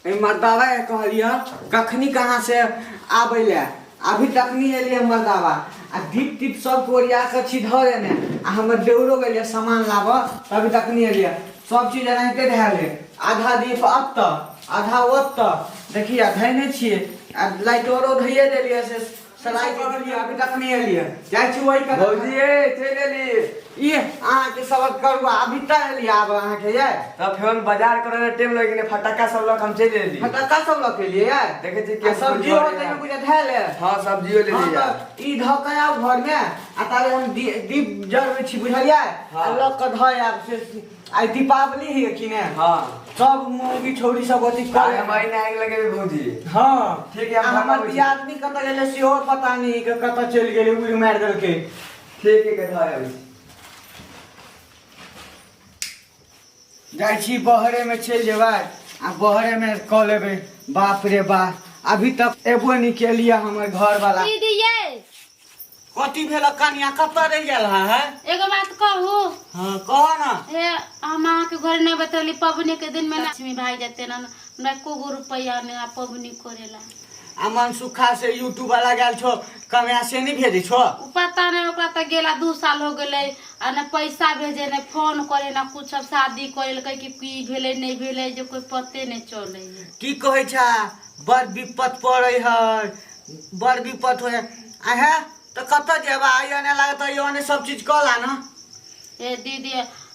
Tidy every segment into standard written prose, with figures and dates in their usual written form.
एहि मर्दावा के कहलियै कखनी कहाँ से आबै लए, अभी तक नहीं एलियै मर्दावा। आ दीप तीप सबके ओरिया कऽ छी धऽ देने, आ हमर देउरो गेलियै सामान लाबऽ, अभी तक नहीं एलियै। सब चीज एनाहिते धएल है, आधा दीप अतऽ आधा ओतऽ, देखिए धैने छियै, आ लाइट औरो धैये देलियै से सलाई के गेलियै, अभी तक नहीं एलियै। जाइ छी वही कर। भौजी ए चलि एली। ई अहाँके सबक करू, अभी तक एलियै आब अहाँके ये। तब फेर बाजार करे ले टाइम लागि गेलै, फटाका सब लऽ कऽ हम चलि एली। फटाका सब लऽ के एलियै ये? देखै छी के आ सब्जियो होतै ने बुझा धएल है। हँ सब्जियो ले हँ लियै। तऽ ई धऽ कऽ आउ घर में, आ ताबे हम दीप जरबै छी बुझलियै? हँ। आ लऽ कऽ धऽ आयब से। आइ दीपावली है कि ने? हँ। सब मौगी छौरी सब अथी आइ कर। हम आइ आगि लगेबै भौजी। हँ। ठीक है, हम आ हमर धऽ अबै छी। दियादनी कतऽ गेलै सेहो पता नहि, कि कतऽ चलि गेलै, उड़ि मारि देलकै। ठीक है, धऽ आबै छी। जाइ छी बहरे में चलि जेबै आ बहरे में कऽ लेबै। बाप रे बाप, अभी तक एबो नहि केलियै हमर घर वाला। दीदी ये कथी भेल कनिया, कतऽ रहि गेल है, है? एगो बात कहू? हाँ कह ना। हे हम अहाँके घर नहि बतौली, पबनी के दिन में लक्ष्मी भाग जेते ना, हमरा एको गो रुपया नहि आ पबनी करेला। आ मनसुखा से यूट्यूब वाला गेल छो कमाए से नहीं भेजै छो? उ पता नहीं, ओकरा तऽ गेला 2 साल हो गेलै, आ न पैसा भेजे न फोन करे न कुछ, अब शादी करेलकै कि की भेलै नहीं भेलै जे कोई पते नहीं चलै है। की कहै छा, बड़ विपत पड़ै है, बड़ विपत होइ है। आ हे तऽ कतऽ जेबा, आइ आने लागत आइ आने सब चीज कऽ ला ना। ए दीदी,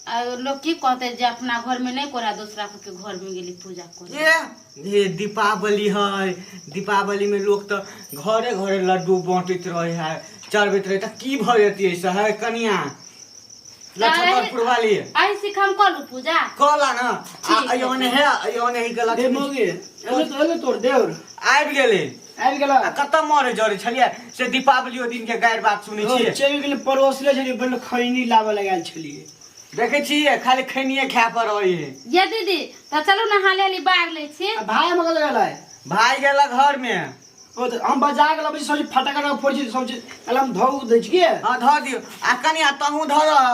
आ लोग की कहते जे अपना घर में नहीं करा, दूसरा के घर में गेली पूजा करे। ए हे दीपावली है, दीपावली में लोग तऽ घरे घरे लड्डू बाँटैत रहे है, चढ़बैत रहे, तऽ की भऽ जेती ऐसे है कनिया? लछतरपुर वाली एहि सिख हम कऽ लू पूजा? कऽ ला ना। ठीक आ अयोने है, अयोने ही के लक्ष्मी। ए मौगी, एलो तो एलो तोर देउर। आबि गेलै। आबि गेला। आ कतऽ मरे जरे छलियै से दीपावलियो दिन के गारि बात सुनै ओ, छियै। चलि गेलै पड़ोस ले छलियै, बड़ खैनी लाबऽ लगायल छलियै। देखै छियै खाली खैनिये खाय पर रहै है। ये दीदी तऽ चलू ने हाली हाली बाहर लै छी। आ भाय हम कतऽ गेलै? भाय गेलक घर में। ओ तऽ हम बजा के लबै छी, सब चीज फटाका टका फोड़ै छी, सब चीज एला हम धऽ दै छी की? हँ धऽ दियौ। आ कनिया तहूँ धऽ दह,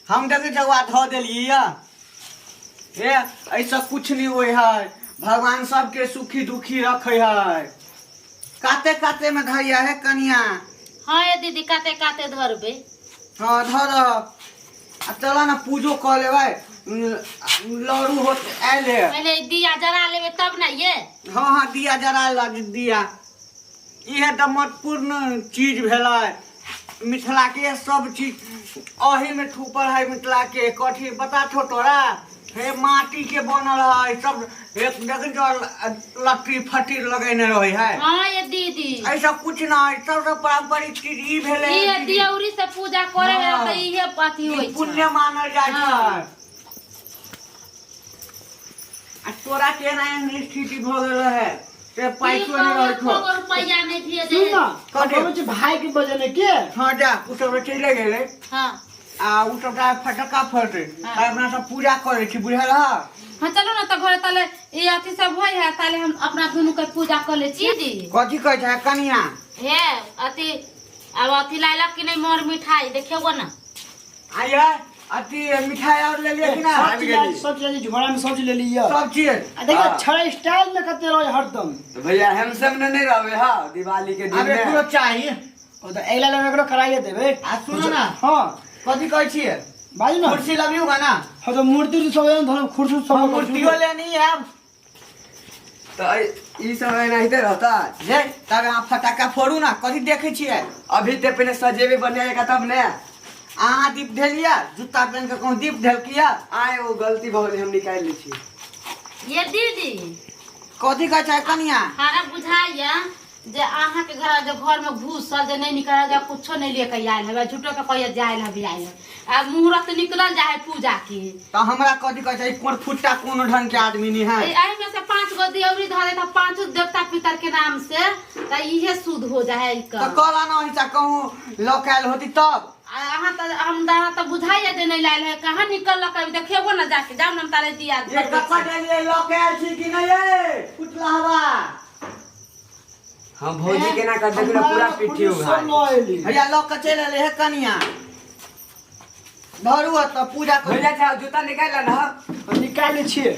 हम देखै छियै ओकरा धऽ देलियै यऽ। हे एहिसँ कुछ नहि होइ है, भगवान सबके सुखी दुखी रखै है। काते काते में धरिया हे कनिया। हाँ ये दीदी काते काते धरबै। हाँ धर। आ चल ना पूजो कऽ लेबै, लड़ू होत आयल है। पहले दिया जरा लेबै तब ना ये। हाँ हाँ दिया जरा ला दिया। इहे तऽ महत्वपूर्ण चीज भेलै मिथिला के, सब चीज अही में ठूपर है मिथिला के। कथी बता छो तोरा, हे माटी के बनल है सब, एक देख जो लकड़ी फटी लगेने रहे है। हाँ ये दीदी ऐसा कुछ ना है, सबसे पारंपरिक चीज ई भेलै। ये दियौरी से पूजा करे है। हाँ। तऽ इहे अथी होइ छै, पुण्य मानल जाइ छै। हाँ। आ तोरा केना एहन स्थिति भऽ गेल है से पैसो नहीं रहै छौ? एको रुपैया नहीं भेजे। सुन ना, कथी? कहबै छी भाई के बजेने के। हाँ जा, ओ सब चलि गेलै। हाँ। आ ओ सबटा फटक्का फोड़तै। हाँ। आ अपना सब पूजा करै छी बुझल है। हाँ चलो ना तऽ घरे ताले ई अथी सब होइ है, ताले हम अपना दुनू के पूजा कर ले छी दी। कथी कहै छै कनिया? हे अथी अब अथी लायलक कि नहीं मोर मिठाई देखियो ना। आइए अथी मिठाई और ले लिया कि ना? सब आबि चीज गेली। सब चीज झोरा में सब चीज ले लिया। सब चीज। आ देखियो हाँ। छड़ा स्टाइल में कते रहे हरदम। तो भैया हम सब ने नहीं रहबे हाँ दिवाली के दिन अब में। एकरो चाहिए। ओ तऽ अगिला लग एकरो कराइए देबै। आ सुनो ना। हाँ। कथी कहै छियै? बाजू ना। कुर्सी लबियो ना? हाँ तो मूर्ति उर्ति सब एहन धरम, कुर्सी सब हाँ, मूर्तियो लेनी है अब। तो ई सब एनाहिते रहता। जे तब अहाँ फटाका फोड़ू ना, कथी देखै छियै? अभी ते पहले सजेबे बढ़िया जकाँ तब ने। अहाँ दीप धेलियै? जूता पहन के कहूँ दीप धेलकियै? आय ओ गलती भऽ गेलै, हम निकालि लै छी। ये दीदी कथी कहै छै कनिया? हमरा बुझाइया जे अहाँके घर जे घर में घुसल जे नहीं निकल जा, कुछो नहीं लेके आयल हवे, झूठो के कहिया जायल हवे आयल हवे। आ मुहूर्त निकलल जाए है पूजा के। तो हमरा कथी कहै छै, कोन फुट्टा कोनो ढंग के आदमी नहीं है। एहि में से 5 गो दियौरी धरे त 5 देवता पितर के नाम से त इहे शुद्ध हो जाए है तो कल आना हिसा कहूँ लऽ के आयल होती तब। आ अहाँ त हम दादा त बुझाइया जे नहीं लायल है, कहाँ निकललक अभी देखेबो ना जाके, जाउ ना हम तारे दिया ये कतऽ गेलियै लऽ के आयल छी कि नहीं ये फुटला हवा? हम भौजी केना कर देखियो पूरा पिट्ठी सब उघार। लऽ एली। भैया लऽ के चलि एलै हे कनिया, धरू तऽ पूजा करू। भैया चाहे जूता निकालि ले ना। हम निकालि लै छियै।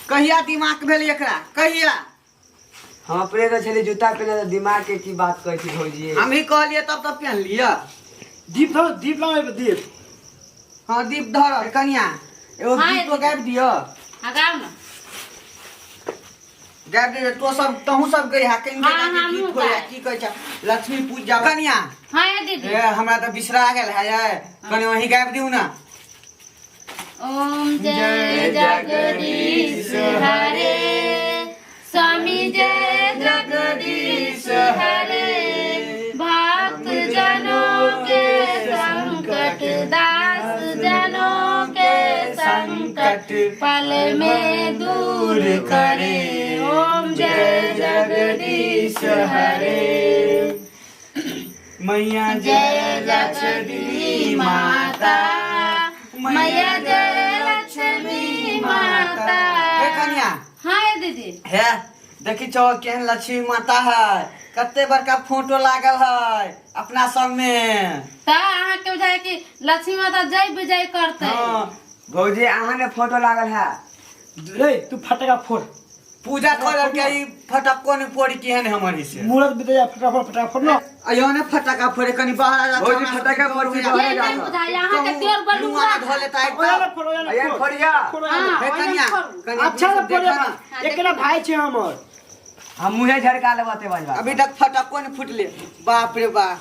कहिया दिमाग भेल एकरा कहिया? हम अपने तऽ छली जूता पेने तऽ दिमाग के की बात कहै छी भौजी। हम ही कहलिए तब तब पहन लिअ। दीप धरो, दीप लाबै दीप। हाँ दीप धर कनिया, एगो हाँ, गीतो गाबि दिअ। हाँ गाउ ना। गाबि दे तो सब, तहूँ सब गई हा कहीं हाँ, हमहूँ गीत होया गायब। की कहै छै लक्ष्मी पूजा कनिया। हाँ ये दीदी। ए हमरा तऽ बिसरा गेल है ये, कनि वहीं गाबि दियौ ना। ओम जय जगदीश हरे, स्वामी जय जगदीश हरे, भक्त जनों के संकट, दास जनों के संकट पल में दूर करे, ओम जय जगदीश हरे। मैया जय लक्ष्मी माता, मैया जय लक्ष्मी माता। हे कनिया। हाँ ये दीदी। हे देखी छौ केहन लक्ष्मी माता है, कते बड़का फोटो लागल है अपना सब में। त अहाँ के बुझाय कि लक्ष्मी माता जय विजय करते। हाँ। भौजी अहाँ ने फोटो लागल है। रे तू फटका फोड़। पूजा कर के ई फटक्को ने फोड़ी केहन हमर से। मुहूर्त बीत जाए, फटाफट फटाफट फोड़ ना। अयो ने फटका फोड़े कनी बाहर आ। भौजी फटका फोड़ छी, ये नहीं बुझाय अहाँ के तेल बलुआ धो लेता है। ओया ने फोड़, ओया ने अया फोड़। फोड़िया। फोड़, ओया ने। हाँ, हे ओया कनिया, फोड़ू। कनिया अच्छा से देखा फोड़िया ना। एकरा भाई छै हमर। हम मुँहे झड़का लेबे ते बजबा। अभी तक फटक्को ने फुटले, बाप रे बाप।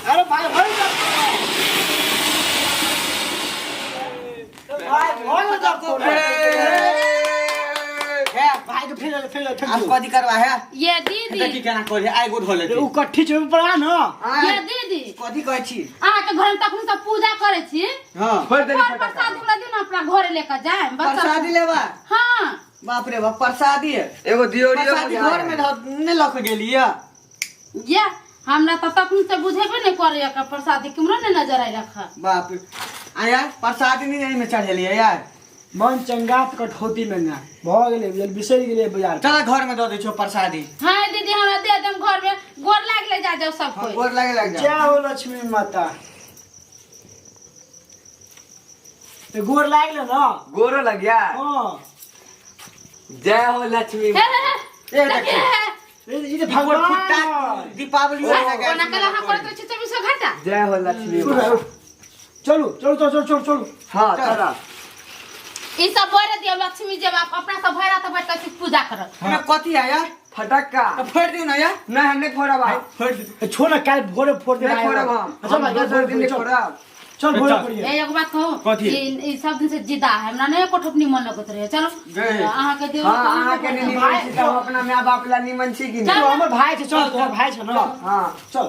अरे भाई होई जा। भाई होई जा फोड़। हे भाई के फेल फेल अब फेल। कथी करबा है? ये दीदी। देखी केना करे आइ गो धो लेते। उ कट्ठी छै पर आ ना। ये दीदी। कथी कहै छी? अहाँ के घर में तखन सब पूजा करे छी। हां फोड़ देली पर फटका। प्रसाद हमरा दियौ ना, अपना घरे लेकर जाए। प्रसादी लेबा? हाँ। बाप रे बाप प्रसादी है। एगो दियोरियो प्रसादी घर में ने लख गेलिया। ये हमरा त तखन से बुझेबे नहीं करे का प्रसादी केमरो ने नजर आइ रख। बाप आया प्रसादी नहीं में चढ़ेलिए यार। मन चंगा त कठौती में ना भ गेलै, बुझल बिसरि गेलै बाजार। चल घर में दऽ दै छौ प्रसादी। हां दीदी हमरा they them घर में, गोर लाग ले जा जाओ सब कोई। गोर लागे लाग जा। जय हो लक्ष्मी माता। ते गोर लागले ना? गोरो लग गया। हां। जय हो लक्ष्मी। हे, हे, हे। ए देखी। ई त भगवान फुट्टा दीपावली ओना कला अहाँ करैत रहै छी 24 घंटा। जय हो लक्ष्मी। चलू चलू चलू चलू चलू। हां चल। ई सब बोरे दियौ लक्ष्मी जे बाप अपना सब भैरा त बैठ के पूजा करत। हमरा कथी है यार? फटक्का। तो फोड़ दियौ ना यार। नहीं हम नहीं फोड़ब। फोड़ दियौ। छोड़ ना, काल भोरे फोड़ दे। नहीं फोड़ब हम। अच्छा भाई, दोसर भोरे दिन नहीं चल। फोड़ब। चल भोरे फोड़िए। ए एगो बात कहू, कथी? ई सब दिन से जिदा है, हमरा नहीं एको ठोप निमन लगत रहे। चलो गए। अहाँ के देव। हां अहाँ के निमन छी त हम अपना my बाप ला निमन छी कि तू नहीं? हमर भाई छै, चल तोहर भाई छै ना। हां चल।